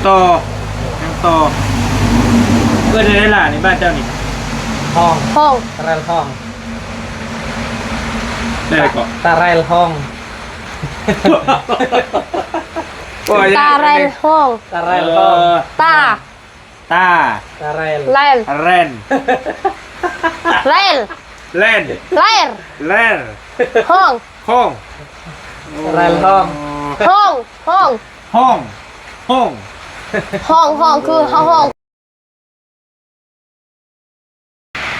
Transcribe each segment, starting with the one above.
ຕໍ່ ຍັງຕໍ່. ເອີ້ນແນວໃດລະນີ້ ບ້ານເຈົ້ານີ້? ຫ້ອງ ຫ້ອງ ຕະແຣວຫ້ອງ ແນວໃດເກາະ? ຕະແຣວຫ້ອງ ໂອ້ຍ ຕາແຣວຫ້ອງ ຕະແຣວຫ້ອງ ເອີ ຕາ ຕາ ຕະແຣວ ແຣນ ແຣນ ແຣນ ແຣນ ແຣນ ແຣນ ຫ້ອງ ຫ້ອງ ຕະແຣວຫ້ອງ ໂອ້ ຫ້ອງ ຫ້ອງ ຫ້ອງ ຫ້ອງ ຫ້ອງ ຫ້ອງ ຄືຫ້ອງ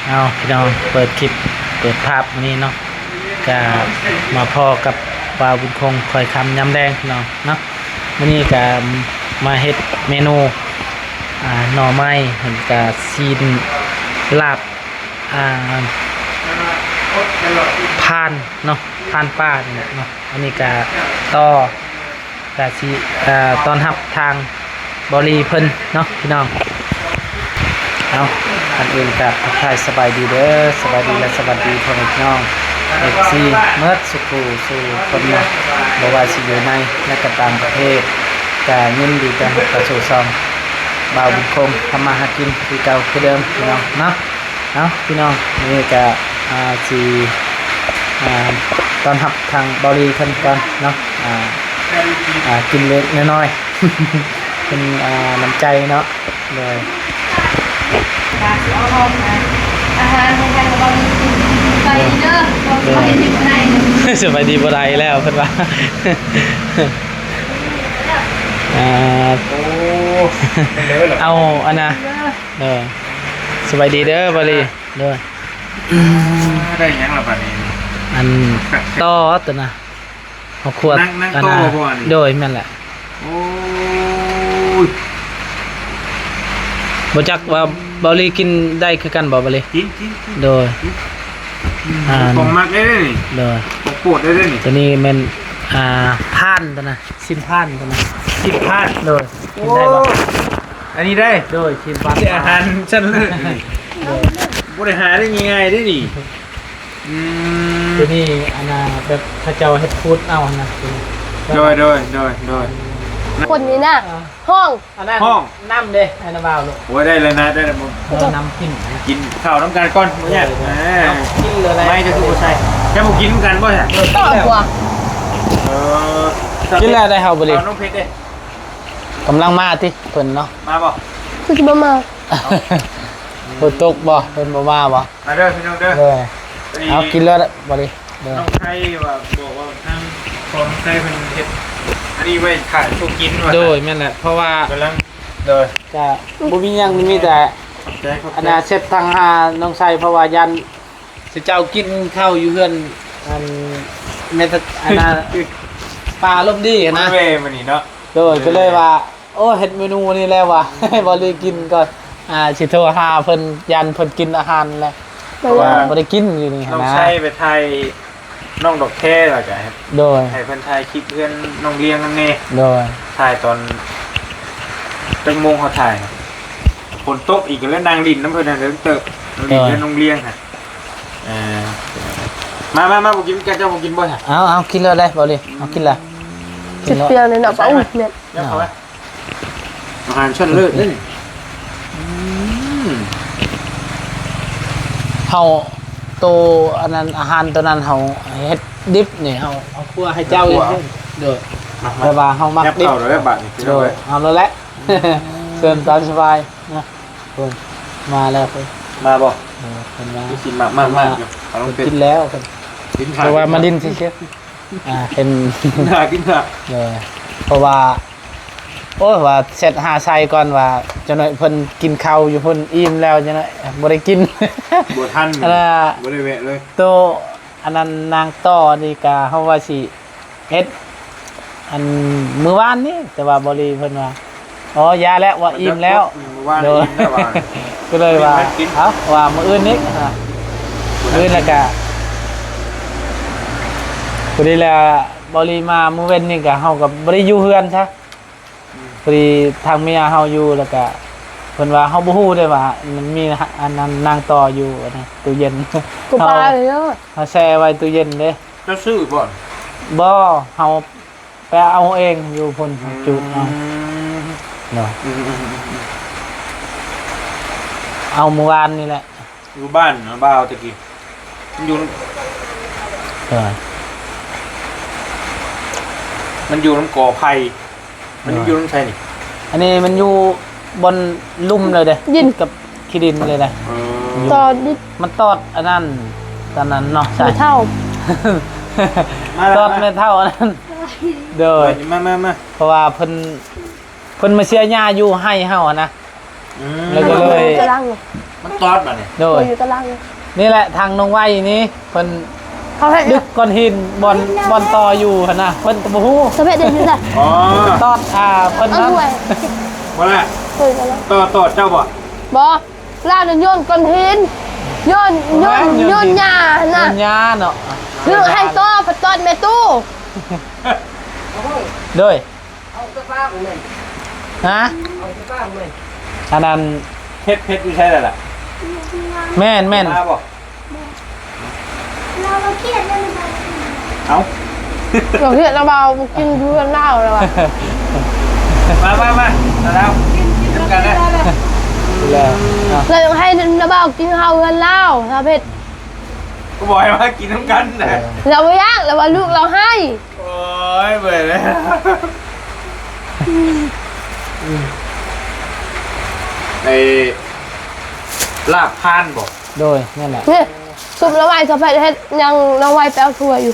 ເອົາ ພີ່ນ້ອງ ເປີດຄລິບ ເປີດພາບມື້ນີ້ເນາະ ກະມາພໍ້ກັບບ່າວບຸນຄົງ ຂ້ອຍຄ່ຳຍາມແລງ ພີ່ນ້ອງເນາະ. ມື້ນີ້ກະມາເຮັດເມນູ ອ່າ ໜໍ່ໄມ້ ແລ້ວກະຊີ້ນ ລາບ ອ່າ ຜ່ານເນາະ ຜ່ານປ່ານີ້ແຫຼະເນາະ. ອັນນີ້ກະຕໍ່ ກະຊິ ເອີ ຕ້ອນຮັບທາງເບົາຫຼີ່ເພິ່ນເນາະ ພີ່ນ້ອງ. ເອົາ ກ່ອນອື່ນກະທັກທາຍສະບາຍດີເດີ ສະບາຍດີ ແລະ ສະຫວັດດີພໍ່ແມ່ພີ່ນ້ອງ ເອັຟຊີ ເໝິດສູ່ຜູ້ສູ່ຄົນເນາະ ບໍ່ວ່າຊິຢູ່ໃນ ແລະ ກະຕ່າງປະເທດ ກະຍິນດີຕ້ອນຮັບເຂົ້າສູ່ຊ່ອງບ່າວບຸນຄົງ ທຳມາຫາກິນຄືເກົ່າຄືເດີມ ພີ່ນ້ອງເນາະ. ເອົາ ພີ່ນ້ອງ ມື້ນີ້ກະ ອ່າ ຊິ ອ່າ ຕ້ອນຮັບທາງເບົາຫຼີ່ເພິ່ນກ່ອນເນາະ ອ່າ ອ່າ ກິນເລັກໆນ້ອຍໆ ເປັນ ອ່າ ນ້ຳໃຈເນາະ. ໂດຍ ກະຊິເອົາອອກ ອ່າ ອາຫານໃຫ້ທາງເບົາຫຼີ່ກິນ. ສະບາຍດີເດີ ສະບາຍດີບໍ່ໄດ້ແລ້ວເພິ່ນວ່າ ອ່າ ໂອ້ ເອົາອັນນະ ເອີ ສະບາຍດີເດີເບົາຫຼີ່. ໂດຍ ໄດ້ຫຍັງລະບາດນີ້? ອັນຕໍ່ຕົວນະ ເອົາຂວດ ນັ່ງ ນັ່ງຕໍ່ບໍ່ອັນນີ້? ໂດຍ ແມ່ນແຫຼະ. ໂອ້ຍ ບໍ່ຈັກວ່າເບົາຫຼີ່ກິນໄດ້ຄືກັນບໍ່ເບົາຫຼີ່? ກິນ ກິນ ກິນ ໂດຍ ກິນ ອືມ ອ່າ ຂອງມັກເດ້ນີ້ ໂດຍ ຂອງໂປດເດ້ນີ້. ຕົວນີ້ແມ່ນ ອ່າ ຜ່ານຕົວນະ ຊີ້ນຜ່ານຕົວນະ ຊີ້ນຜ່ານ ໂດຍ ກິນໄດ້ບໍ່? ໂອ້ ອັນນີ້ໄດ້ ໂດຍ ຊີ້ນຜ່ານ ອາຫານຊັ້ນເລີດນີ້ ໂດຍ ບໍ່ໄດ້ຫາໄດ້ງ່າຍໆເດ້ນີ້. ອືມ ຕົວນີ້ອັນນ່າ ແບບເຂົາເຈົ້າເຮັດຂູດເອົາຫັ້ນນະ. ໂດຍ ໂດຍ ໂດຍ ໂດຍ ຄົນນີ້ນະ ອ່າ ຫ້ອງ ອັນນັ້ນ ຫ້ອງ ນ້ຳເດ້ ອັນນັ້ນວ່າລູກ. ໂອ້ຍ ໄດ້ແລ້ວນະ ໄດ້ແລ້ວ. ເອີ ນ້ຳກິນ ກິນເຂົ້ານຳກັນກ່ອນ ບໍ່ຍາກ. ເອີ ເອົາ ກິນເລີຍ ໄມ້ຈະຄືບໍ່ໃສ່ ຈະບໍ່ກິນນຳກັນບໍ່ຊະ? ເອີ ກິນເລີຍ ເອີ ກິນແລ້ວໄດ້ເຮົາບໍ່ດີ. ເອົານ້ອງເພັດເດ້ ກຳລັງມາຕິເພິ່ນເນາະ. ມາບໍ່? ຄືຊິບໍ່ມາ. ເອົາ ຝົນຕົກບໍ່? ເພິ່ນບໍ່ມາບໍ່? ມາເດີພີ່ນ້ອງເດີ. ເອີ ເອົາກິນແລ້ວບໍ່ດີ. ນ້ອງໄທວ່າ ບອກວ່າທາງພໍ່ນ້ອງໄທເພິ່ນເຮັດອັນນີ້ໄວ້ຂາຍສູ່ກິນວ່າ. ໂດຍ ແມ່ນແຫຼະ ເພາະວ່າກຳລັງ ໂດຍ ກະບໍ່ມີຫຍັງ ມີແຕ່ ຂອບໃຈ ຂອບໃຈ ອັນນ່າ ເຊັດທາງຫານ້ອງໄຊ ເພາະວ່າຢ້ານເຂົາເຈົ້າກິນເຂົ້າຢູ່ເຮືອນ ອັນ ແມ່ນ ອັນນ່າ ປ້າອາລົມດີຫັ້ນນະ ບໍ່ໄດ້ແວ່ມື້ນີ້ເນາະ. ໂດຍ ເອີ ກະເລີຍວ່າ ໂອ້ ເຮັດເມນູນີ້ແລ້ວວ່າ ໃຫ້ເບົາຫຼີ່ກິນກ່ອນ ອ່າ ຊິໂທຫາເພິ່ນ ຢ້ານເພິ່ນກິນອາຫານແລ້ວ ເພາະວ່າບໍ່ໄດ້ກິນຢູ່ນີ້ຫັ້ນນະ. ນ້ອງໄຊໄປຖ່າຍນ້ອງດອກແຄ ແລ້ວກະ ໂດຍ ໃຫ້ເພິ່ນຖ່າຍຄລິບເຮືອນນ້ອງລຽງນຳແດ່. ໂດຍ ຖ່າຍຕອນຈັກໂມງເຂົາຖ່າຍ ຝົນຕົກອີກ ກະເລີຍນັ່ງຫຼິ້ນນຳເພິ່ນຫັ້ນເຕີບ ຫຼິ້ນເຮືອນນ້ອງລຽງຫັ້ນ. ເອີ ມາໆໆ ບໍ່ກິນກັນ ເຈົ້າບໍ່ກິນບໍ່? ເອົາ ເອົາ ກິນເລີຍໄດ໋ ເບົາຫຼີ່ ເອົາກິນລະ ກິນເລີຍ. ປຽວໆ ນີ້ເນາະ ປາອຸ້ ແມ່ນ ເອົາເຂົ້າໄວ້. ອາຫານຊັ້ນເລີດເດ້ນີ້. ອືມ ເຮົາໂຕອັນນັ້ນ ອາຫານໂຕນັ້ນເຮົາເຮັດດິບນີ້ ເຮົາເອົາຄົວໃຫ້ເຈົ້າເອງ. ໂດຍ ແຕ່ວ່າເຮົາມັກດິບ. ໂດຍ ເອົາແລ້ວແຫຼະ ເຊີນຕາມສະບາຍນະ. ເພິ່ນມາແລ້ວ ເພິ່ນມາບໍ່? ເອີ ເພິ່ນມາ ຄືຊິມາກໆຢູ່. ເອົາລົງເຟສ ກິນແລ້ວເພິ່ນ ກິນ ເພາະວ່າມາຫຼິ້ນຊື່ໆ. ອ່າ ເຫັນ ກິນເນາະ ເອີ ເພາະວ່າ ໂອ້ຍ ວ່າແຊັດຫາໄຊກ່ອນວ່າ ຈັກໜ້ອຍເພິ່ນກິນເຂົ້າຢູ່ພຸ້ນ ອີ່ມແລ້ວ ຈັກໜ້ອຍບໍ່ໄດ້ກິນ ບໍ່ທັນ ອັນນ່າ ບໍ່ໄດ້ແວະເລີຍ. ໂຕອັນນັ້ນນາງຕໍ່ນີ້ກະ ເຮົາວ່າຊິເຮັດ ອັນມື້ວານນີ້ ແຕ່ວ່າເບົາຫຼີ່ເພິ່ນວ່າ ອໍ ຢ່າແລ້ວ ວ່າອີ່ມແລ້ວ. ມື້ວານ ໂດຍ ອີ່ມແລ້ວວ່າ ກະເລີຍວ່າ ເອົາ ວ່າມື້ອື່ນນີ້ ອ່າ ມື້ອື່ນແລ້ວກະ ພໍດີແລ້ວ ເບົາຫຼີ່ມາມື້ເວັນນີ້ກະ ເຮົາກະບໍ່ໄດ້ຢູ່ເຮືອນຊະ. ອືມ ພໍດີທາງເມຍເຮົາຢູ່ ແລ້ວກະເພິ່ນວ່າ ເຮົາບໍ່ຮູ້ເດ້ວ່າມັນມີອັນນັ້ນນາງຕໍ່ຢູ່ ອັນນັ້ນ ຕູ້ເຢັນ ເຮົາ ເຮົາແຊ່ໄວ້ຕູ້ເຢັນເດ້. ເຈົ້າຊື້ບໍ່? ບໍ່ ເຮົາໄປເອົາເອງຢູ່ພຸ້ນ ຈູດເອົາ. ອືມ ເນາະ ອືມ ເອົາມື້ວານນີ້ແຫຼະ ຢູ່ບ້ານນະບ່າວຕະກີ້ ມັນຢູ່ ເອີ ມັນຢູ່ນຳກໍໄຜ່ ມັນຢູ່ນຳໃສນີ້? ອັນນີ້ມັນຢູ່ບ່ອນລຸ່ມເລີຍເດ້ ຕິດກັບຂີ້ດິນເລີຍເດ້ ເອີ ຕອດ ມັນຕອດອັນນັ້ນ ຕອນນັ້ນເນາະ ແມ່ເຖົ້າ ຕອດແມ່ເຖົ້າອັນນັ້ນ ໂດຍ ມາໆໆ ເພາະວ່າເພິ່ນ ເພິ່ນມາເສຍຫຍ້າຢູ່ໄຮ່ເຮົາຫັ້ນນະ ອືມ ແລ້ວກໍເລີຍ ຢູ່ຕາລາງ ມັນຕອດບາດນີ້ ໂດຍ ຢູ່ຕາລາງ ນີ້ແຫຼະ ທາງນ້ອງໄວນີ້ ເພິ່ນເຂົາເຮັດດຶກກ້ອນຫີນບ່ອນ ບ່ອນຕໍ່ຢູ່ຫັ້ນນະ ເພິ່ນກໍບໍ່ຮູ້ ສະເພັດໄດ້ຢູ່ໃສ ອໍ ຕອດ ອ່າ ເພິ່ນນັ້ນ ບໍ່ລະ ໂດຍ ບໍ່ລະ ຕອດ ຕອດເຈົ້າບໍ່? ບໍ່ ລາວນັ້ນໂຍນກ້ອນຫີນ ໂຍນ ໂຍນ ໂຍນຫຍ້າຫັ້ນນະ ໂຍນຫຍ້າເນາະ ຄືໃຫ້ຕໍ່ ໄປຕອດແມ່ຕູ້ ໂດຍ ເອົາສະພາບແມ່ນ ຮະ ເອົາສະພາບແມ່ນ ອັນນັ້ນ ເຮັດ ເຮັດຢູ່ໃສລະລະ? ແມ່ນໆ ມາບໍ່? ລາວ ລາວຄຽດແລ້ວ ເອົ້າ ລາວຄຽດ ລາວບໍ່ກິນຢູ່ເຮືອນລາວແລ້ວວ່າ ມາ ມາ ມາ ລາວ ກິນ ກິນນຳກັນເດີ ແລ້ວໃຫ້ລາວບໍ່ກິນເຂົ້າເຮືອນລາວ ລາວເຮັດ ກໍບອກໃຫ້ມາກິນນຳກັນນະ ລາວບໍ່ຢາກ ລາວວ່າລູກລາວໄຫ້ ໂອ້ຍ ເມື່ອຍແລ້ວ ໄອ້ ລາບພານບໍ່? ໂດຍ ແມ່ນແຫຼະ ນີ້ ຊຸບລະໄວ ສະເພັດເຮັດຫຍັງ ລະໄວໄປເອົາຖ້ວຍຢູ່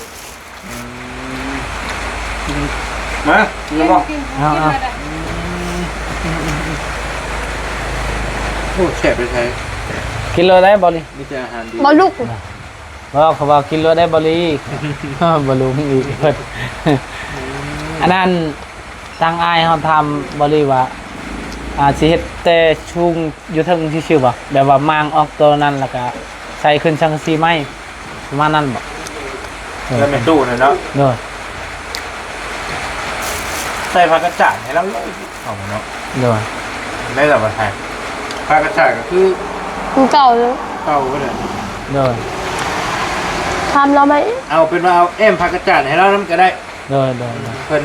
ອືມ ມາ ກິນແລ້ວບໍ່? ກິນ ເອົາ ກິນ ເອົາ ແລ້ວນະ ໂອ້ ແຊບໄປໃສ ກິນໂລດໄດ້ບໍ່ນີ້? ມີແຕ່ອາຫານດີ ບໍ່ລຸກ ເວົ້າ ເຂົາວ່າກິນໂລດໄດ້ບໍ່ລີ ບໍ່ລຸງອີກ ອັນນັ້ນ ທາງອ້າຍເຮົາຖາມບໍ່ລີວ່າ ອ່າ ຊິເຮັດແຕ່ສູງຢູ່ເທິງຊື່ໆບໍ່? ແບບວ່າມ້າງອອກໂຕນັ້ນ ແລ້ວກະໃສ່ຂຶ້ນສັງກະສີໃໝ່ ປະມານນັ້ນບໍ່? ເອີ ເຮືອນແມ່ຕູ້ນັ້ນເນາະ ໂດຍ ໃສ່ຜ້າກະຈາດໃຫ້ລາວເລີຍ ເອົາເນາະ ໂດຍ ໄດ້ລະວ່າໃສ່ຜ້າກະຈາດກໍຄື ຄືເກົ່າເລີຍ ເກົ່າກໍໄດ້ ໂດຍ ຖາມລາວໃໝ່ ເອົາເປັນວ່າເອົາແອ້ມຜ້າກະຈາດໃຫ້ລາວນຳກໍໄດ້ ໂດຍ ໂດຍ ໂດຍ ເພິ່ນ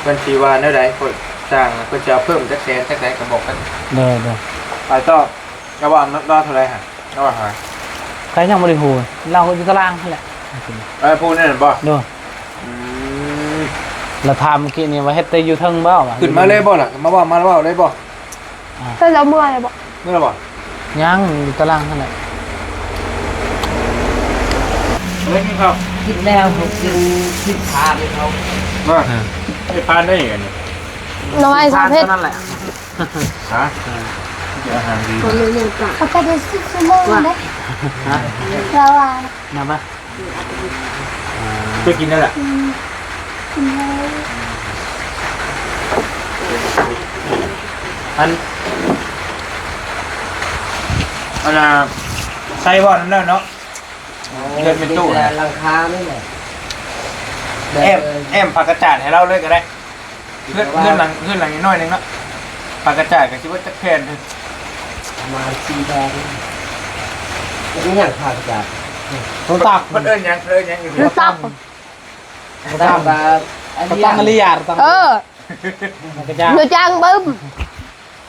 ເພິ່ນຊິວ່າແນວໃດ ຂ້ອຍຈ້າງ ເພິ່ນຊິເອົາເພີ່ມຈັກແສນຈັກໃດກໍບອກກັນ ໂດຍ ໂດຍ ໄປຕໍ່ ລາວວ່າລາວເທົ່າໃດຫະ? ລາວວ່າເທົ່າໃດ? ຂ້ອຍຍັງບໍ່ໄດ້ຮູ້ ລາວຢູ່ຕາລາງຫັ້ນແຫຼະ ເອີ ຜູ້ນັ້ນບໍ່? ໂດຍ ອືມ ລາວຖາມມື້ກີ້ນີ້ວ່າເຮັດແຕ່ຢູ່ເທິງບໍ່ ວ່າ ຂຶ້ນມາເລີຍບໍ່ລະ? ມາເວົ້າ ມາເວົ້າເລີຍບໍ່? ອ່າ ເພິ່ນລາວເມື່ອແລ້ວບໍ່? ເມື່ອແລ້ວບໍ່? ຍັງ ຢູ່ຕາລາງຫັ້ນແຫຼະ ເລີຍກິນເຂົ້າ ກິນແລ້ວ ກິນ ກິນພານເຂົາ ມາ ເອີ ໄອ້ພານໄດ້ອັນນີ້ ນ້ອຍຊາວເພັດ ເທົ່ານັ້ນແຫຼະ ຮະ ເອີ ອາຫານດີ ເຂົາໄປໄດ້ສິບຊົ່ວໂມງເດ້ ຮະ ລາວວ່າ ນະ ມາ ເຈົ້າກິນໄດ້ລະ ອືມ ກິນໄດ້ ອັນ ອັນນ່າ ໃສ່ບໍ່ນຳແລ້ວເນາະ ໂອ້ ເຮືອນແມ່ຕູ້ ຕິດແຕ່ຫຼັງຄານີ້ແຫຼະ ແອ້ມ ແອ້ມຜ້າກະຈາດໃຫ້ລາວເລີຍກໍໄດ້ ເຮືອນ ເຮືອນຫຼັງ ເຮືອນຫຼັງນ້ອຍໆໜຶ່ງເນາະ ຜ້າກະຈາດກໍຊິເບິດຈັກແຜ່ນ ປະມານສີ່ແຜ່ນ ເປັນຫຍັງຜ້າກະຈາດ ໂທລະສັບ ເພິ່ນເອີ້ນຫຍັງ ເພິ່ນເອີ້ນຫຍັງຢູ່ ໂທລະສັບ ໂທລະສັບ ອັນນີ້ ເອີ ກະຈາດ ໂທລະສັບ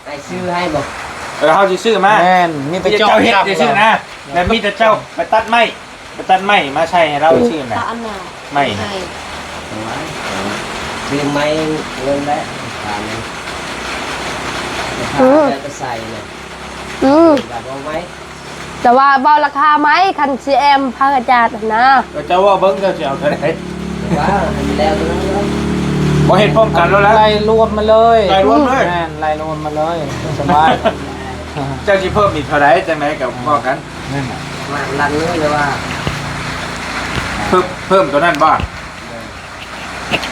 ໄອ້ຊື້ໃຫ້ບໍ່? ເອີ ເຮົາຊິຊື້ມາ ແມ່ນ ມີແຕ່ເຈົ້າເຮັດຊື່ໆນະ ແບບມີແຕ່ເຈົ້າໄປຕັດໄມ້ ໄປຕັດໄມ້ມາໃສ່ໃຫ້ລາວຊື່ນະ ຕັດອັນນ່າ ໄມ້ ໃຫ້ ຊື້ໄມ້ເງິນແຫຼະ ອືມ ໄປໃສ່ນະ ອືມ ແບບເອົາໄມ້ ແຕ່ວ່າເວົ້າລາຄາໄມ້ ຄັນຊິແອ້ມພະອາຈານຫັ້ນນະ ເຈົ້າເວົ້າເບິ່ງ ເຈົ້າຊິເອົາເທົ່າໃດ? ວ່າ ໃຫ້ມັນແລ້ວເທົ່ານັ້ນເນາະ ບໍ່ ເຮັດພ້ອມກັນໂລດລະ ໄລ່ລວມມາເລີຍ ໄລ່ລວມເລີຍ ແມ່ນ ໄລ່ລວມມາເລີຍ ສະບາຍ ເຈົ້າຊິເພີ່ມອີກເທົ່າໃດ ຈັ່ງໃດກໍເວົ້າກັນ ແມ່ນ ວ່າຫຼັງນີ້ ຫຼືວ່າ ເພີ່ມ ເພີ່ມຕົວນັ້ນບໍ່?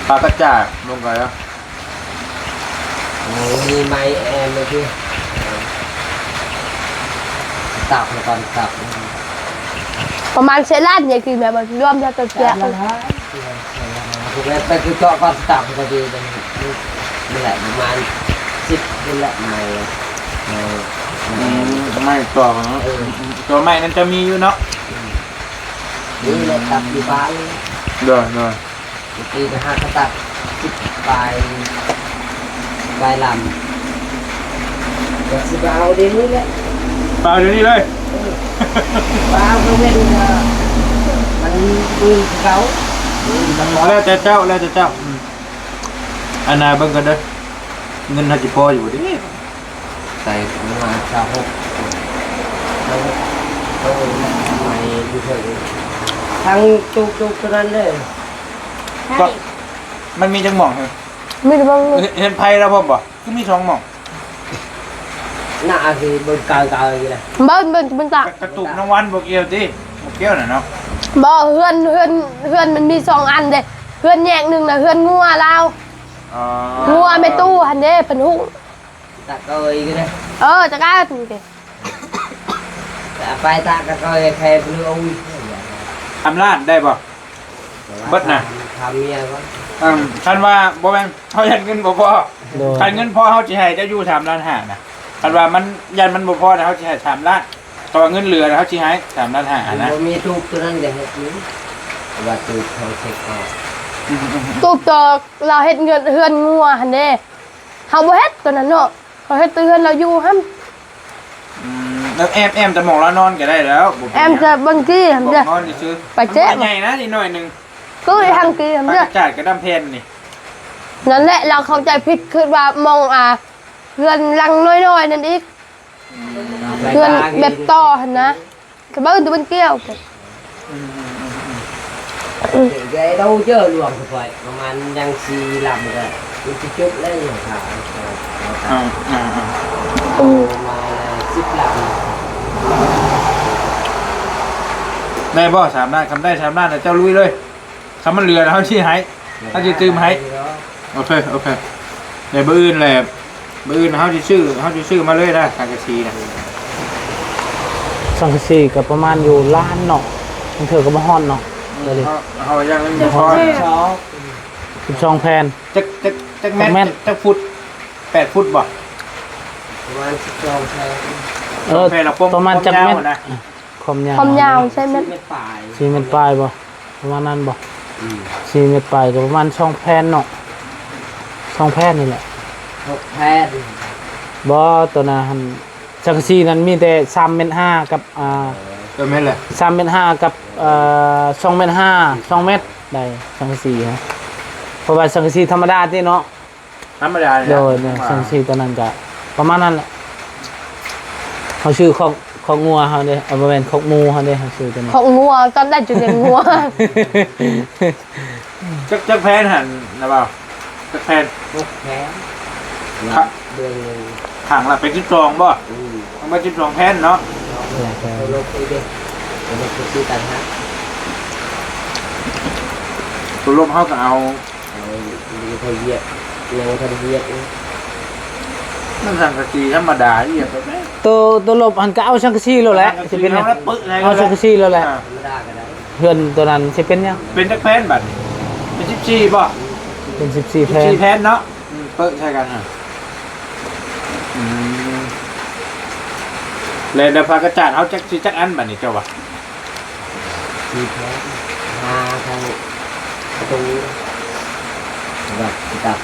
ປາກກະຈາດລົງໄປແລ້ວ ໂອ້ ມີໄມ້ແອນເລີຍຕິ ຕັບໃຫ້ກ່ອນ ຕັບ ປະມານເຈັດລ້ານ ຢາກກິນແບບວ່າລວມແລ້ວຕົວເຈຍ ແລ້ວໄປຄືເຈາະກ່ອນ ຕັບກໍດີ ນີ້ແຫຼະ ປະມານສິບນີ້ແຫຼະ ໄມ້ ໄມ້ ອືມ ໄມ້ຕົວເນາະ ເອີ ຕົວໄມ້ນັ້ນຈະມີຢູ່ເນາະ ອືມ ນີ້ແຫຼະ ຕັບຢູ່ບ້ານ ໂດຍ ໂດຍ ເມື່ອກີ້ໄປຫາກະຕັດສິບປາຍ ປາຍລຳ ກໍຊິໄປເອົາດຽວນີ້ແຫຼະ ໄປເອົາດຽວນີ້ເລີຍ ເອີ ໄປເອົາກາງເວັນກໍມັນມີຄືເກົ່າ ແລ້ວແຕ່ເຈົ້າ ແລ້ວແຕ່ເຈົ້າ ອືມ ອັນນ່າເບິ່ງກ່ອນເດີ ເງິນເຮົາຊິພໍຢູ່ບໍ່ຕິ ໃສ່ປະມານຊາວຫົກ ຊາວຫົກ ຊາວຫົກ ໃໝ່ຢູ່ເທິງ ທັງຈຸກໆ ຕົວນັ້ນເດ້ ກໍ ມັນມີຈັກໝ່ອງ ມີແຕ່ເບິ່ງ ເຮືອນ ເຮືອນໄພລາວພ້ອມບໍ່? ຄືມີສອງໝ່ອງ ໜ້າຊິເບິ່ງກາຍໆ ຢູ່ນະ ເບິ່ງ ເບິ່ງ ເບິ່ງຕາ ກະ ກະຕຸກນ້ຳວັນບໍ່ກ່ຽວຕິ ບໍ່ກ່ຽວນະເນາະ ບໍ່ ເຮືອນ ເຮືອນ ເຮືອນມັນມີສອງອັນເດ້ ເຮືອນແຍກໜຶ່ງນະ ເຮືອນງົວລາວ ອໍ ງົວແມ່ຕູ້ຫັ້ນເດ້ ເພິ່ນຮູ້ ຕາເກີຍກໍໄດ້ ເອີ ຕາເກີຍ ຕາໄປຕາກະເກີຍແຄ່ເພິ່ນເອົາ ສາມລ້ານໄດ້ບໍ່? ເບິດນະ ຖາມເມຍກ່ອນ ເອີ ຄັນວ່າບໍ່ແມ່ນເຮົາຢ້ານເງິນບໍ່ພໍ ໂດຍ ຄັນເງິນພໍເຮົາຊິໃຫ້ເຈົ້າຢູ່ສາມລ້ານຫ້ານະ ຄັນວ່າມັນຢ້ານມັນບໍ່ພໍນະ ເຮົາຊິໃຫ້ສາມລ້ານ ແຕ່ວ່າເງິນເຫຼືອນະ ເຮົາຊິໃຫ້ສາມລ້ານຫ້ານະ ບໍ່ມີຕູບຕົວນັ້ນກໍເຮັດຢູ່ ວ່າຕູບເຮົາເຊັກອອກ ຕູບຕົວລາວເຮັດເຮືອນ ເຮືອນງົວຫັ້ນເດ້ ເຮົາບໍ່ເຮັດຕົວນັ້ນເນາະ ເຮົາເຮັດແຕ່ເຮືອນລາວຢູ່ຫັ້ນ ອືມ ແອມ ແອມແຕ່ໝ່ອງລາວນອນກໍໄດ້ແລ້ວ ບໍ່ເປັນຫຍັງ ແອມແຕ່ບາງທີຫັ້ນເດ້ ໝ່ອງນອນຊື່ໆ ໄປເຈາະ ມັນໃຫຍ່ນະ ນິດໜ້ອຍໜຶ່ງ ຄືອີ່ຫັ້ນກີ້ຫັ້ນເດ້ ອາກາດກໍດຳແຜ່ນນີ້ ນັ້ນແຫຼະ ລາວເຂົ້າໃຈຜິດ ຄິດວ່າໝ່ອງ ອ່າ ເຮືອນຫຼັງນ້ອຍໆ ນັ້ນອີກ ອືມ ເຮືອນແບບຕໍ່ຫັ້ນນະ ກະເບິ່ງຕົວມັນກ່ຽວ ອືມ ອືມ ອືມ ອືມ ເດີເຈີຫຼວງຂ້ອຍ ປະມານຍັງສີ່ລຳກໍມັນຊິຈົບແລ້ວ ຍັງຂາດ ອ່າ ອ່າ ອ່າ ປະມານສິບລຳ ໄດ້ບໍ່ ສາມລ້ານ ຄັນໄດ້ສາມລ້ານ ເຈົ້າລຸຍເລີຍ ຄັນມັນເຫຼືອ ເຮົາຊິໃຫ້ ເຮົາຊິຕື່ມໃຫ້ ໂອເຄ ໂອເຄ ແຕ່ມື້ອື່ນແຫຼະ ມື້ອື່ນເຮົາຊິຊື້ ເຮົາຊິຊື້ມາເລີຍນະ ສັງກະສີນະ ສັງກະສີກໍປະມານຢູ່ລ້ານເນາະ ບາງເທື່ອກໍບໍ່ຮອດເນາະ ອືມ ເຮົາ ເຮົາຍັງບໍ່ພໍ ສິບສອງແຜ່ນ ຈັກ ຈັກ ຈັກແມັດ ຈັກແມັດ ຈັກຟຸດ ແປດຟຸດບໍ່? ປະມານສິບສອງແຜ່ນ ເອີ ປະມານຈັກແມັດ ຄວາມຍາວ ຄວາມຍາວ ຄວາມຍາວໃສ່ແມັດ ສີ່ແມັດປາຍ ສີ່ແມັດປາຍບໍ່? ປະມານນັ້ນບໍ່? ອືມ ສີ່ແມັດປາຍກໍປະມານສອງແຜ່ນເນາະ ສອງແຜ່ນນີ້ແຫຼະ ຫົກແຜ່ນ ບໍ່ ຕົວນັ້ນຫັ້ນ ສັງກະສີນັ້ນມີແຕ່ສາມແມັດຫ້າກັບ ອ່າ ເອີ ແມ່ນແຫຼະ ສາມແມັດຫ້າກັບ ເອີ ສອງແມັດຫ້າ ສອງແມັດ ໄດ້ສັງກະສີ ເພາະວ່າສັງກະສີທຳມະດາຕິເນາະ ທຳມະດານີ້ແຫຼະ ໂດຍ ແມ່ນ ສັງກະສີຕົວນັ້ນກະປະມານນັ້ນແຫຼະ ເຮົາຊື້ຄອກ ຄອກງົວເຮົາເດ້ ເອີ ບໍ່ແມ່ນ ຄອກໝູເຮົາເດ້ ເຮົາຊື້ຕົວນັ້ນ ຄອກງົວ ຕອນໃດຈຶ່ງລ້ຽງງົວ ຈັກ ຈັກແຜ່ນຫັ້ນນະບ່າວ ຈັກແຜ່ນ ຫົກແຜ່ນ ຂ້າງລະເປັນສິບສອງບໍ່? ອືມ ທັງໝົດສິບສອງແຜ່ນເນາະ ໂຕລົບເຮົາກໍເອົາ ເອົາ ຍັງບໍ່ທັນວຽກ ຍັງບໍ່ທັນວຽກ ມັນສັງກະສີທຳມະດາ ວຽກແບບໃດ ໂຕ ໂຕລົບຫັ້ນກໍເອົາສັງກະສີໂລດແຫຼະ ສັງກະສີ ຊິເປັນຫຍັງ ເອົາສັງກະສີໂລດແຫຼະ ອ່າ ທຳມະດາກໍໄດ້ ເຮືອນໂຕນັ້ນຊິເປັນຫຍັງ ເປັນຈັກແຜ່ນບັດນີ້ ເປັນສິບສີ່ບໍ່? ເປັນສິບສີ່ແຜ່ນ ສິບສີ່ແຜ່ນເນາະ ອືມ ເປິດໃສ່ກັນຫັ້ນ ອືມ ແລ້ວ ແລ້ວຜ້າກະຈາດເຮົາຈັກຊິຈັກອັນບັດນີ້ເຈົ້າວ່າ? ສີ່ແຜ່ນ ຫາທາງປະຕູ ແບບກັບ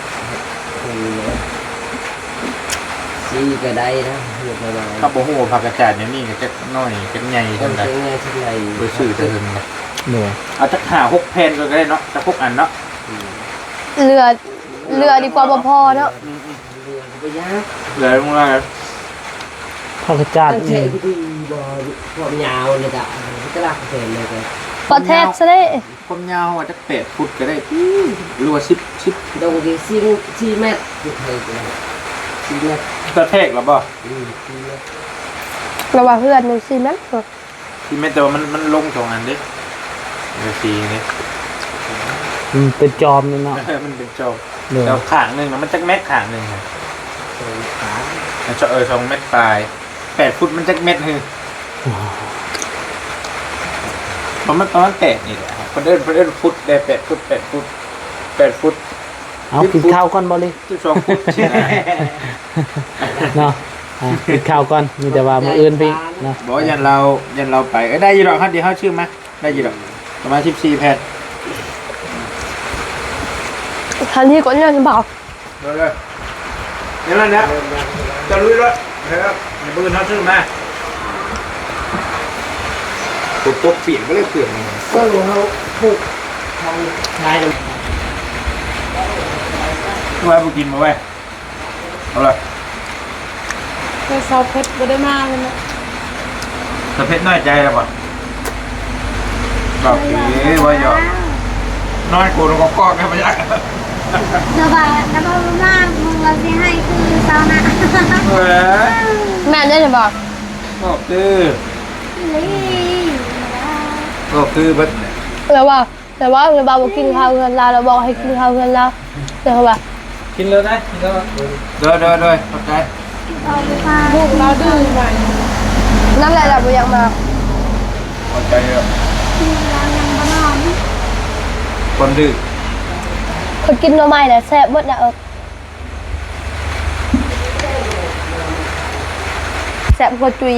ສີ່ກໍໄດ້ນະ ເຮັດໜ້ອຍໆ ເຮົາບໍ່ຮູ້ວ່າຜ້າກະຈາດແນວນີ້ກໍຈັກໜ້ອຍຈັກໃຫຍ່ ເອີ ສ່ຳໃດ ຈັກໜ້ອຍ ໄປຊື້ແຕ່ເຖິງນະ ໂດຍ ເອົາຈັກຫ້າຫົກແຜ່ນກໍໄດ້ເນາະ ຈັກຫົກອັນເນາະ ອືມ ເຫຼືອ ເຫຼືອດີກວ່າບໍ່ພໍເນາະ ອືມໆ ເຫຼືອກໍບໍ່ຍາກ ເຫຼືອລົງມາ ຜັກກະຈາດ ອັນແທ້ ນີ້ ທີ່ບໍ່ ຄວາມຍາວນີ້ກະ ກະລາກແຂນເລີຍ ປະແທດຊະເດ້ ຄວາມຍາວເຮົາວ່າຈັກແປດຟຸດກໍໄດ້ ຫຼືວ່າສິບ ສິບ ດອກນີ້ສີ່ ສີ່ແມັດ ຄືໄທກໍໄດ້ ສີ່ແມັດ ກະແທກລະບໍ່? ອືມ ສີ່ແມັດ ລະວ່າເຮືອນໜຶ່ງສີ່ແມັດ ສີ່ແມັດ ແຕ່ວ່າມັນ ມັນລົງສອງອັນເດ້ ເປັນສີ່ນີ້ ມັນເປັນຈອມນີ້ເນາະ ເອີ ມັນເປັນຈອມ ໂດຍ ແຕ່ຂ້າງໜຶ່ງນະ ມັນຈັກແມັດຂ້າງໜຶ່ງນະ? ສອງ ເອີ ສອງແມັດປາຍ ແປດຟຸດມັນຈັກແມັດຮື? ປະມານ ປະມານແປດນີ້ແຫຼະ ເພິ່ນເອີ້ນ ເພິ່ນເອີ້ນຟຸດແດ່ ແປດຟຸດ ແປດຟຸດ ແປດຟຸດ ເອົາ ກິນເຂົ້າກ່ອນບໍ່ລີ ສິບສອງຟຸດ ເນາະ ອ່າ ກິນເຂົ້າກ່ອນ ມີແຕ່ວ່າມື້ອື່ນໄປເນາະ ບໍ່ ຢ້ານລາວ ຢ້ານລາວໄປ ເອີ ໄດ້ຢູ່ດອກ ເຮົາ ດຽວເຮົາຊື້ມາ ໄດ້ຢູ່ດອກ ປະມານສິບສີ່ແຜ່ນ ທັນທີກ່ອນເລີຍ ເບົາ ເດີ ເດີ ເດີ ເດີ ເຈົ້າລຸຍເລີຍ ເອີ ມື້ອື່ນເຮົາຊື້ມາ ຝົນຕົກປຽກ ກໍເລີຍເປືອກ. ເອີ ເຮົາປູກ ເຮົາງ່າຍເລີຍ. ວ່າບໍ່ກິນບໍ່ໄວ້ ເອົາລະ. ແຕ່ສາວເພັດບໍ່ໄດ້ມາເລີຍເນາະ. ສາວເພັດນ້ອຍໃຈແລ້ວບໍ່? ບອກເອີ ວ່າຫຍອກ ນອນໂກນກອກໆ ກັນໄປ. ແລ້ວວ່າ ແລ້ວວ່າມາ ມຶງວ່າຊິໃຫ້ຄືເຊົານະ. ເອີ ແມ່ນເດ້ບໍ່? ບອກຄື ອີ່ຫຼີ ບອກຄືເບິດ. ແລ້ວວ່າ ແຕ່ວ່າແມ່ບ່າວບໍ່ກິນເຂົ້າເຮືອນລາວ ລາວບອກໃຫ້ກິນເຂົ້າເຮືອນລາວ ແຕ່ເຂົາວ່າ ກິນເລີຍນະ ກິນເລີຍ. ໂດຍ ໂດຍ ໂດຍ ຂອບໃຈ. ລູກລາວດື້ໃໝ່ ນັ້ນແຫຼະລາວບໍ່ຢາກມາ. ເຂົ້າໃຈແລ້ວ ຄົນດື້. ຂ້ອຍກິນໜໍ່ໄມ້ແລ້ວແຊບໝົດນະ. ເອີ ແຊບກວ່າຈຸຍ.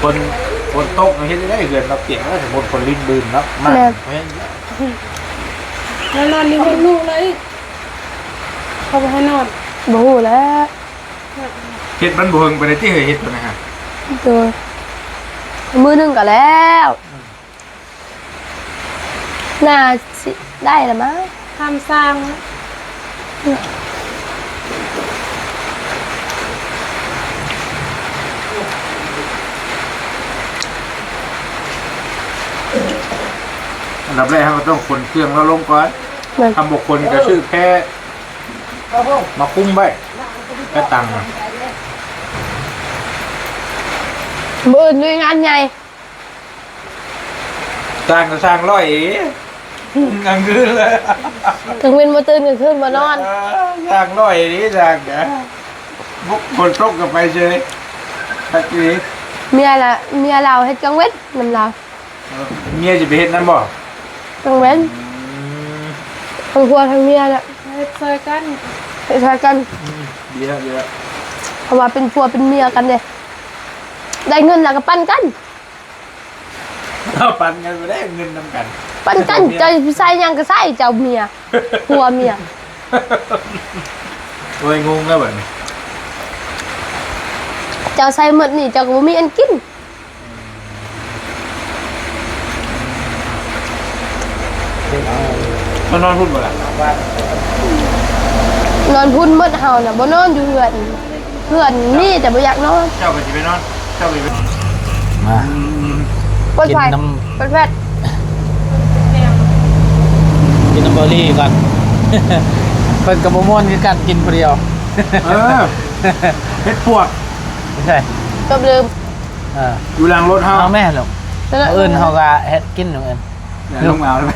ຝົນ ຝົນຕົກເຮັດໄດ້ເຮືອນເນາະ ປຽກເນາະ. ສົມມຸດຝົນລິນບືນເນາະ ມາ ແມ່ນ ແລ້ວນອນຢູ່ເຮືອນລູກເລີຍ ເຂົາບໍ່ໃຫ້ນອນ. ບໍ່ຮູ້ແຫຼະ ເຮັດມັນບໍ່ເຖິງປານໃດຕິ ເຮັດປານນັ້ນ. ໂດຍ ມື້ໜຶ່ງກໍແລ້ວ. ໜ້າຊິໄດ້ລະມັ້ງ ທຳສ້າງ. ອັນດັບແລກເຮົາກໍຕ້ອງຂົນເຄື່ອງລາວລົງກ່ອນ. ແມ່ນ ຄັນບໍ່ຂົນກໍຊື້ແພມາຄຸມໄວ້ ແພຕັງ. ມື້ອື່ນລຸຍງານໃຫຍ່. ຊ່າງກໍຊ່າງຫຼອຍອີ່ຫຼີ ກາງຄືນເລີຍ ກາງເວັນບໍ່ຕື່ນ ກາງຄືນບໍ່ນອນ. ເອີ ຊ່າງຫຼອຍອີ່ຫຼີ ຊ່າງນະ ຝົນຕົກກໍໄປເຊີຍ ຄັກອີ່ຫຼີ. ເມຍລະ ເມຍລາວເຮັດກາງເວັນນຳລາວ. ເອີ ເມຍຊິໄປເຮັດນຳບໍ່? ກາງເວັນ. ອືມ ທັງຜົວທັງເມຍລະ ເຮັດຊ່ອຍກັນ ເຮັດຊ່ອຍກັນ. ອືມ ດີແລ້ວ ດີແລ້ວ ເພາະວ່າເປັນຜົວເປັນເມຍກັນເດ້ ໄດ້ເງິນລະກໍປັນກັນ. ເອົາປັນກັນໄປໄດ້ເງິນນຳກັນ ປັນກັນ. ເຈົ້າຊິໃຊ້ຫຍັງກໍໃຊ້ ເຈົ້າເມຍ ຜົວເມຍ. ໂອ້ຍ ງົງແລ້ວບັດນີ້ ເຈົ້າໃຊ້ໝົດນີ້ ເຈົ້າກໍບໍ່ມີອັນກິນ. ມານອນພຸ້ນບໍ່ລະ? ນອນພຸ້ນໝົດ ເຮົານະບໍ່ນອນຢູ່ເຮືອນ. ເພື່ອນມີແຕ່ບໍ່ຢາກນອນ. ເຈົ້າກໍຊິໄປນອນ ເຈົ້າກໍຊິໄປ ມາ ອືມ ເປີດໄຟ ກິນນຳ ເປີດແຟດ ກິນນຳເບີຣີກ່ອນ. ເພິ່ນກໍບໍ່ມ່ວນຄືກັນ ກິນຜູ້ດຽວ. ເອີ ເຫັດປວກ ໃຊ່ ເກືອບລືມ. ເອີ ຢູ່ຫຼັງລົດເຮົາ. ເອົາແມ່ລູກ ມື້ອື່ນເຮົາກໍເຮັດກິນມື້ອື່ນ. ແມ່ນ ລູກ ເອົາໄປ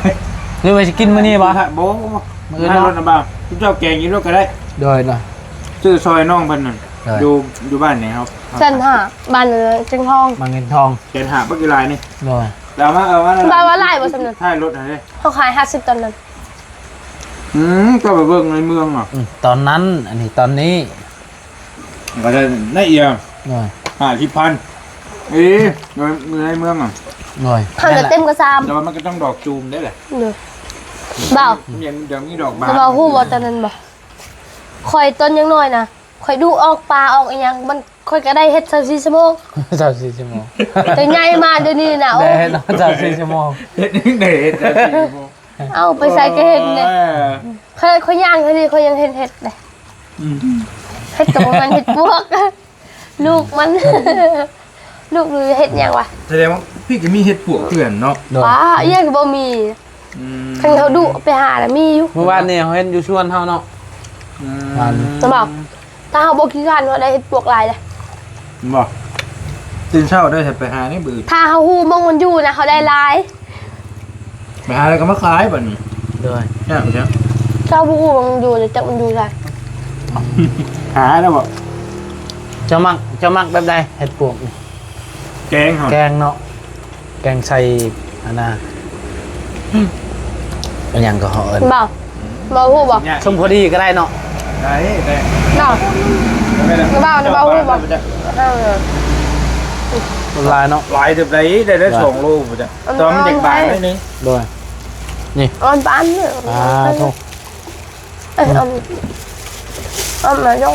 ຫຼືວ່າຊິກິນມື້ນີ້ບໍ່? ບໍ່ ມື້ອື່ນເນາະ ລົດນຳບ່າວ ເຈົ້າແກງຢູ່ລົດກໍໄດ້. ໂດຍ ໂດຍ ຊື້ຊ່ອຍນ້ອງເພິ່ນນັ້ນ. ໂດຍ ຢູ່ ຢູ່ບ້ານນີ້ເຮົາ ແສນຫ້າ ບ້ານ ເອີ ເຊງທອງ ບ້ານເຊງທອງ. ແສນຫ້າ ບັກອີຫຼາຍນີ້. ໂດຍ ແລ້ວເອົາມາ ເອົາມາ ແລ້ວວ່າຫຼາຍບໍ່ສ່ຳນັ້ນ ທ້າຍລົດຫັ້ນເດ້ ເຮົາຂາຍຫ້າສິບຕອນນັ້ນ. ອືມ ເຈົ້າໄປເບິ່ງໃນເມືອງເນາະ. ອືມ ຕອນນັ້ນ ອັນນີ້ຕອນນີ້ ກໍໄດ້ໃນເອີຍ. ໂດຍ ຫ້າສິບພັນ. ເອີ ໃນເມືອງອະ. ໂດຍ ເຮົາຈະເຕັມກະຊາມ ແຕ່ວ່າມັນກໍຕ້ອງດອກຈູມໄດ້ແຫຼະ. ໂດຍ ບ່າວ ມັນຍັງ ຍັງມີດອກບານ. ບ່າວຮູ້ບໍ່ຕອນນັ້ນບໍ່? ຂ້ອຍຕອນຍັງນ້ອຍນະ ຂ້ອຍດຸອອກປ່າອອກອີ່ຫຍັງ ມັນ ຂ້ອຍກໍໄດ້ເຮັດຊາວສີ່ຊົ່ວໂມງ. ຊາວສີ່ຊົ່ວໂມງ ແຕ່ໃຫຍ່ມາດຽວນີ້ນະ ໂອ້ ໄດ້ເຮັດຊາວສີ່ຊົ່ວໂມງ. ເຮັດຈັ່ງໃດເຮັດຊາວສີ່ຊົ່ວໂມງ? ເອົາໄປໃສກໍເຮັດເດ້. ໂອ້ຍ ຂ້ອຍ ຂ້ອຍຍ່າງເທົ່ານີ້ ຂ້ອຍຍັງເຮັດ ເຮັດເດ້. ອືມ ເຮັດກໍບໍ່ແມ່ນເຮັດປວກ ລູກມັນ ລູກເຮັດຫຍັງວະ? ສະແດງວ່າພີ່ກໍມີເຫັດປວກເພື່ອນເນາະ. ໂດຍ ປ້າ ອີ່ຫຍັງກໍບໍ່ມີ. ອືມ ຄັນເຮົາດຸໄປຫາລະມີຢູ່. ມື້ວານນີ້ເຮົາເຫັນຢູ່ສວນເຮົາເນາະ. ອືມ ຫວານ ແຕ່ວ່າ ຖ້າເຮົາບໍ່ຂີ້ຄ້ານ ເຮົາໄດ້ເຫັດປວກຫຼາຍເດ້. ບໍ່ ຕື່ນເຊົ້າໄດ້ ໄປຫາໃນບຶດ ຖ້າເຮົາຮູ້ໝ່ອງມັນຢູ່ນະ ເຮົາໄດ້ຫຼາຍ. ໄປຫາແລ້ວກໍມາຂາຍບັດນີ້. ໂດຍ ແຊບ ເຈົ້າບໍ່ຮູ້ວ່າມັນຢູ່ ແຕ່ຈັກມັນຢູ່ໃສ. ຫາແລ້ວບໍ່? ເຈົ້າມັກ ເຈົ້າມັກແບບໃດ ເຫັດປວກ? ແກງເຮົາ ແກງເນາະ ແກງໃສ່ອັນນ່າ ອັນຫຍັງກໍເອີ້ນ ບໍ່ ບໍ່ຮູ້ບໍ່? ສົມພໍດີກໍໄດ້ເນາະ. ໄດ້ ໄດ້ ເນາະ ໄດ້ ບໍ່ຮູ້ບໍ່? ເອີ ຫຼາຍເນາະ ຫຼາຍເຕີບໃດ ໄດ້ ໄດ້ສອງໂລພຸ້ນຈ້ະ. ແຕ່ວ່າມັນຢາກບາງໜ້ອຍໜຶ່ງ. ໂດຍ ນີ້ ອ່ອນປານນີ້ ອ່າ ໂທ້ ເອີ ອ່ອນ ອ່ອນມາຍົງ.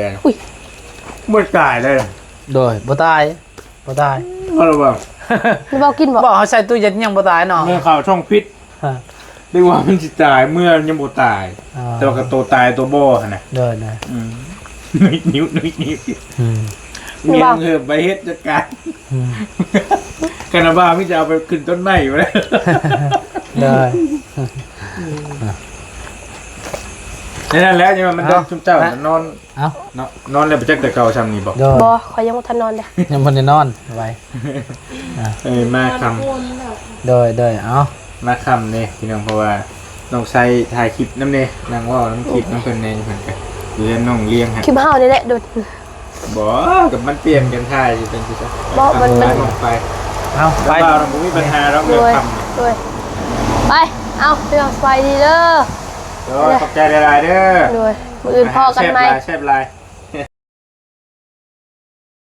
ຕ່ ອຸ້ຍ ບໍ່ຕາຍເດ້. ໂດຍ ບໍ່ຕາຍ ບໍ່ຕາຍ. ເອົາລະບໍ່? ບໍ່ກິນບໍ່? ບໍ່ ເຮົາໃສ່ຕູ້ເຢັນຍັງບໍ່ຕາຍເນາະ. ແມ່ນເຂົ້າຊ່ອງພິດ ຮະ ນຶກວ່າມັນຊິຕາຍ ເມື່ອຍັງບໍ່ຕາຍ. ອໍ ແຕ່ວ່າກໍໂຕຕາຍໂຕບໍ່ຫັ້ນນະ. ໂດຍໆ ອືມ ນຸຍນິ້ວ ນຸຍນິ້ວ. ອືມ ເມຍເຮີບໄປເຮັດຈັດການ. ອືມ ຄັນວ່າມີແຕ່ເອົາໄປຂຶ້ນຕົ້ນໄມ້ພຸ້ນແຫຼະ. ໂດຍ ໃນນັ້ນແຫຼະ ຍັງວ່າມັນ ເອົ້າ ດອກ ຊຸມເຈົ້ານອນ ເອົ້າ ເນາະ ນອນແລ້ວບໍ່ຈັກແຕ່ເກົ່າຊ່ຳນີ້ບໍ່? ໂດຍ ບໍ່ ຂ້ອຍຍັງບໍ່ທັນນອນເດ້. ຍັງບໍ່ໄດ້ນອນ ໄວ ອ່າ ເອີຍ ມາຄ່ຳ. ໂດຍໆ ເອົ້າ ມາຄ່ຳເດ້ພີ່ນ້ອງ ເພາະວ່ານ້ອງໄຊຖ່າຍຄລິບນຳເດ້ ນັ່ງເວົ້ານຳຄລິບນຳເພິ່ນແດ່. ເພິ່ນກໍຢູ່ເຮືອນນ້ອງລ້ຽງຫັ້ນ ຄລິບເຮົານີ້ແຫຼະໂດດ. ບໍ່ ກໍມັນປ່ຽນກັນຖ່າຍຊິເປັນຈັ່ງຊັ້ນ. ບໍ່ ມັນ ມັນ ໄປ ເອົ້າ ໄປ ບໍ່ມີບັນຫາດອກ. ໂດຍ ເລື່ອງຄ່ຳ ໂດຍ ໄປ ເອົ້າ ພີ່ນ້ອງ ສະບາຍດີເດີ. ໂດຍ ຂອບໃຈຫຼາຍໆເດີ. ໂດຍ ມື້ອື່ນພໍ້ກັນໃໝ່. ແຊບຫຼາຍ ແຊບຫຼາຍ.